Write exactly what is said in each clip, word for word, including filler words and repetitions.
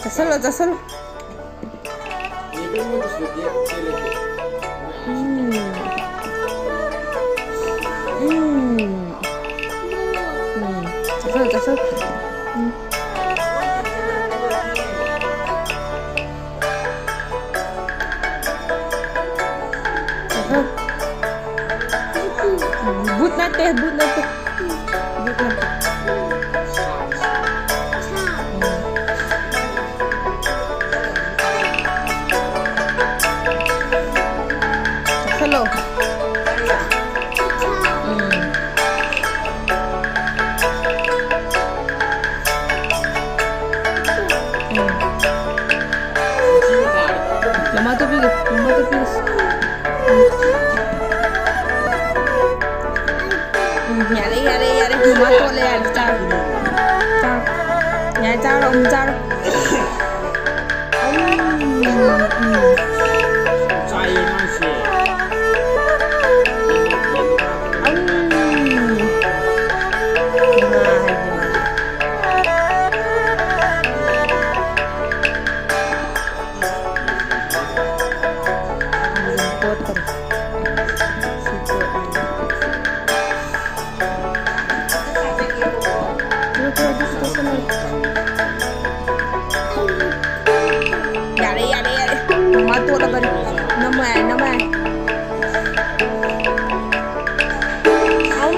ꯆꯥꯁꯜꯂꯣ, ꯆꯥꯁꯜꯂꯣ꯫ ꯎꯝ꯫ ꯎꯝ꯫ ꯎꯝ꯫ ꯆꯥꯁꯜꯂꯣ, ꯆꯥꯁꯜꯂꯣ꯫ ꯎꯝ꯫ ꯆꯥꯁꯜꯂꯣ꯫ ꯕꯨꯠ ꯅꯠꯇꯦ, ꯕꯨꯠ ꯅꯠꯇꯦ꯫ ꯕꯨꯠ ꯅꯠꯇꯦ꯫ ꯆꯥꯁꯜꯂꯣ꯫ ꯎꯝ꯫ ꯎꯝ꯫ ꯃꯃꯥ ꯇꯣꯄꯤꯒ, ꯃꯃꯥ ꯇꯣꯄꯤꯒ꯫ ꯎꯝ, ꯌꯥꯔꯦ, ꯌꯥꯔꯦ, ꯌꯥꯔꯦ꯫ ꯃꯃꯥ ꯇꯣꯠꯂꯦ, ꯌꯥꯔꯦ, ꯆꯥꯔꯣ꯫ ꯆꯥꯔꯣ꯫ ꯌꯥꯔꯦ, ꯆꯥꯔꯣ, ꯑꯃꯨꯛ ꯆꯥꯔꯣ꯫ ꯎꯝ, ꯎꯝ꯫ ꯆꯥꯏꯌꯦ ꯑꯉꯥꯡꯁꯦ꯫ ꯎꯝ꯫ ꯏꯃꯥ ꯍꯥꯏꯕꯅꯤ ꯃꯥꯗꯤ꯫ ꯇꯣꯠꯇꯔꯦ꯫ ꯁꯤ ꯇꯣꯠꯂꯦ꯫ ꯌꯥꯔꯦ, ꯌꯥꯔꯦ, ꯌꯥꯔꯦ꯫ ꯃꯃꯥ ꯇꯣꯠꯂꯕꯅꯤ꯫ ꯅꯝꯃꯣ ꯌꯥꯔꯦ, ꯅꯝꯃꯣ ꯌꯥꯔꯦ꯫ ꯑꯝ,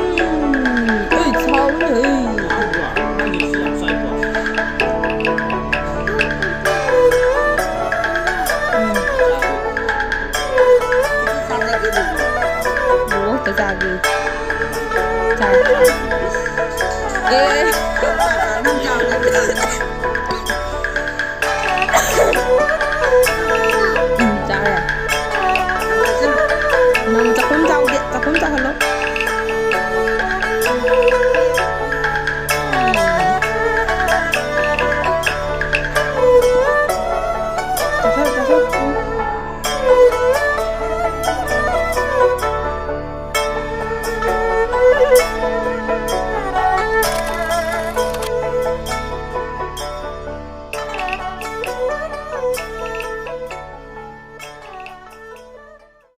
ꯑꯩ ꯁꯥꯎꯏꯅꯦ, ꯑꯩ꯫ ꯎꯝ꯫ ꯑꯣ, ꯆꯥꯛ ꯆꯥꯒꯦ꯫ ꯆꯥꯔꯦ꯫ ꯑꯦ꯫